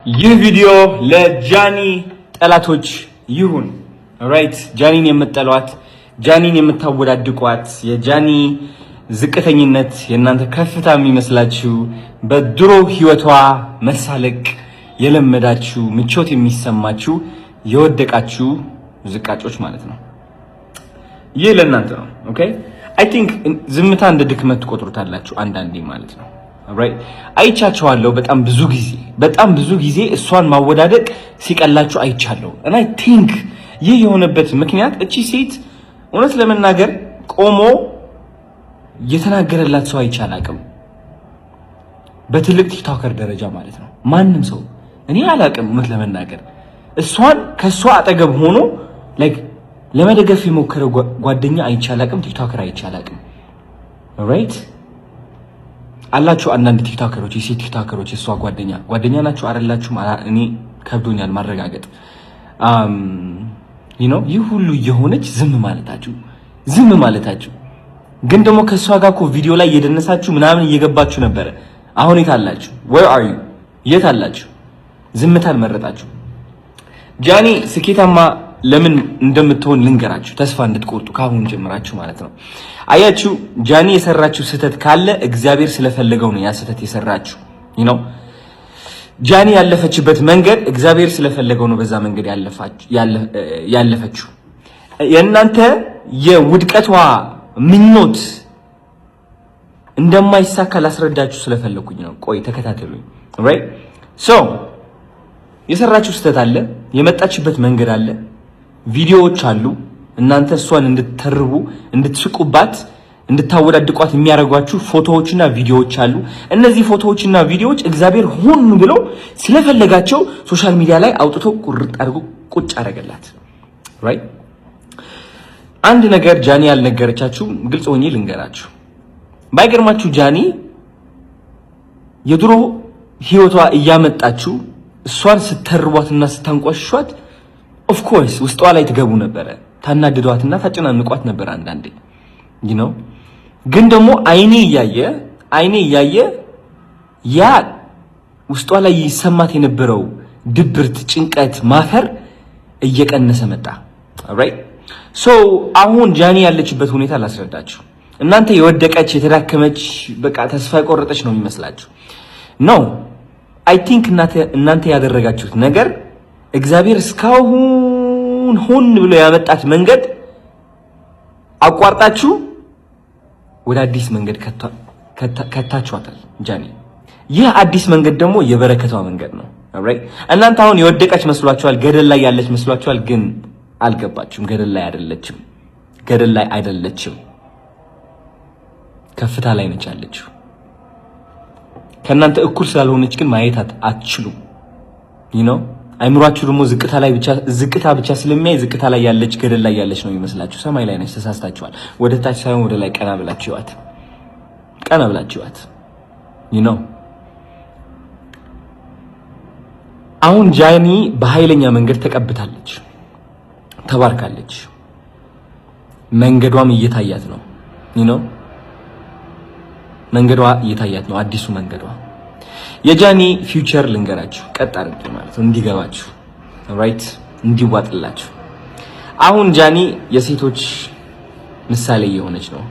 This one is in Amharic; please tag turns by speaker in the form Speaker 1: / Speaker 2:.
Speaker 1: ይህ ቪዲዮ ለጃኒ ጠላቶች ይሁን። Right፣ ጃኒን የምትጠሏት፣ ጃኒን የምታወዳድቋት፣ የጃኒ ዝቅተኝነት የእናንተ ከፍታ የሚመስላችሁ፣ በድሮ ህይወቷ መሳለቅ የለመዳችሁ፣ ምቾት የሚሰማችሁ የወደቃችሁ ዝቃጮች ማለት ነው። ይህ ለእናንተ ነው። Okay, I think ዝምታ እንደ ድክመት ትቆጥሩታላችሁ አንዳንዴ ማለት ነው። Right፣ አይቻቸዋለሁ። በጣም ብዙ ጊዜ፣ በጣም ብዙ ጊዜ እሷን ማወዳደቅ ሲቀላችሁ አይቻለሁ። And I think ይህ የሆነበት ምክንያት እቺ ሴት እውነት ለመናገር ቆሞ የተናገረላት ሰው አይቼ አላቅም። በትልቅ TikToker ደረጃ ማለት ነው። ማንም ሰው እኔ አላቅም። እውነት ለመናገር እሷን ከእሷ አጠገብ ሆኖ like ለመደገፍ የሞከረ ጓደኛ አይቼ አላቅም። TikToker አይቼ አላቅም። Right፣ አላችሁ አንዳንድ TikToker ኦች፣ የሴት TikToker ኦች የእሷ ጓደኛ ጓደኛ ናችሁ አይደላችሁም? እኔ ከብዶኛል ማረጋገጥ። ይህ ሁሉ እየሆነች ዝም ማለታችሁ፣ ዝም ማለታችሁ ግን ደግሞ ከእሷ ጋር እኮ ቪዲዮ ላይ እየደነሳችሁ ምናምን እየገባችሁ ነበረ። አሁን የት አላችሁ? Where are you? የት አላችሁ? ዝምታን መረጣችሁ። ጃኒ ስኬታማ ለምን እንደምትሆን ልንገራችሁ፣ ተስፋ እንድትቆርጡ ካሁን ጀምራችሁ ማለት ነው። አያችሁ፣ ጃኒ የሰራችው ስህተት ካለ እግዚአብሔር ስለፈለገው ነው ያ ስህተት የሰራችው ነው። ጃኒ ያለፈችበት መንገድ እግዚአብሔር ስለፈለገው ነው በዛ መንገድ ያለፈችው። የእናንተ የውድቀቷ ምኞት እንደማይሳካ ላስረዳችሁ ስለፈለኩኝ ነው። ቆይ ተከታተሉኝ። Right, so የሰራችው ስህተት አለ፣ የመጣችበት መንገድ አለ፣ ቪዲዮዎች አሉ። እናንተ እሷን እንድትተርቡ፣ እንድትስቁባት፣ እንድታወዳድቋት የሚያደርጓችሁ ፎቶዎችና ቪዲዮዎች አሉ። እነዚህ ፎቶዎችና ቪዲዮዎች እግዚአብሔር ሆን ብሎ ስለፈለጋቸው social media ላይ አውጥቶ ቁርጥ አድርጎ ቁጭ አደረገላት። Right፣ አንድ ነገር ጃኒ ያልነገረቻችሁ ግልጽ ሆኜ ልንገራችሁ። ባይገርማችሁ ጃኒ የድሮ ህይወቷ እያመጣችሁ እሷን ስተርቧትና ስታንቋሽሿት of course ውስጧ ላይ ትገቡ ነበረ። ታናድዷትና ታጨናንቋት ነበር አንዳንዴ። ግን ደግሞ አይኔ እያየ፣ አይኔ እያየ ያ ውስጧ ላይ ይሰማት የነበረው ድብርት፣ ጭንቀት፣ ማፈር እየቀነሰ መጣ። Alright, so አሁን ጃኒ ያለችበት ሁኔታ ላስረዳችሁ። እናንተ የወደቀች፣ የተዳከመች፣ በቃ ተስፋ የቆረጠች ነው የሚመስላችሁ። No, I think እናንተ ያደረጋችሁት ነገር እግዚአብሔር እስካሁን ሆን ብሎ ያመጣት መንገድ አቋርጣችሁ ወደ አዲስ መንገድ ከታችኋታል ጃኒ። ይህ አዲስ መንገድ ደግሞ የበረከቷ መንገድ ነው። Alright፣ እናንተ አሁን የወደቀች መስሏችኋል፣ ገደል ላይ ያለች መስሏችኋል። ግን አልገባችሁም። ገደል ላይ አይደለችም። ገደል ላይ አይደለችም። ከፍታ ላይ ነች ያለችው። ከእናንተ እኩል ስላልሆነች ግን ማየት አትችሉም። አይምሯችሁ ደግሞ ዝቅታ ላይ ብቻ፣ ዝቅታ ብቻ ስለሚያይ ዝቅታ ላይ ያለች፣ ገደል ላይ ያለች ነው የሚመስላችሁ። ሰማይ ላይ ነች። ተሳስታችኋል። ወደ ታች ሳይሆን ወደ ላይ ቀና ብላችሁ እዩዋት። ቀና ብላችሁ እዩዋት። አሁን ጃኒ በኃይለኛ መንገድ ተቀብታለች፣ ተባርካለች። መንገዷም እየታያት ነው። መንገዷ እየታያት ነው። አዲሱ መንገዷ፣ የጃኒ future ልንገራችሁ፣ ቀጥ አድርጌ ማለት ነው፣ እንዲገባችሁ፣ right፣ እንዲዋጥላችሁ። አሁን ጃኒ የሴቶች ምሳሌ እየሆነች ነው።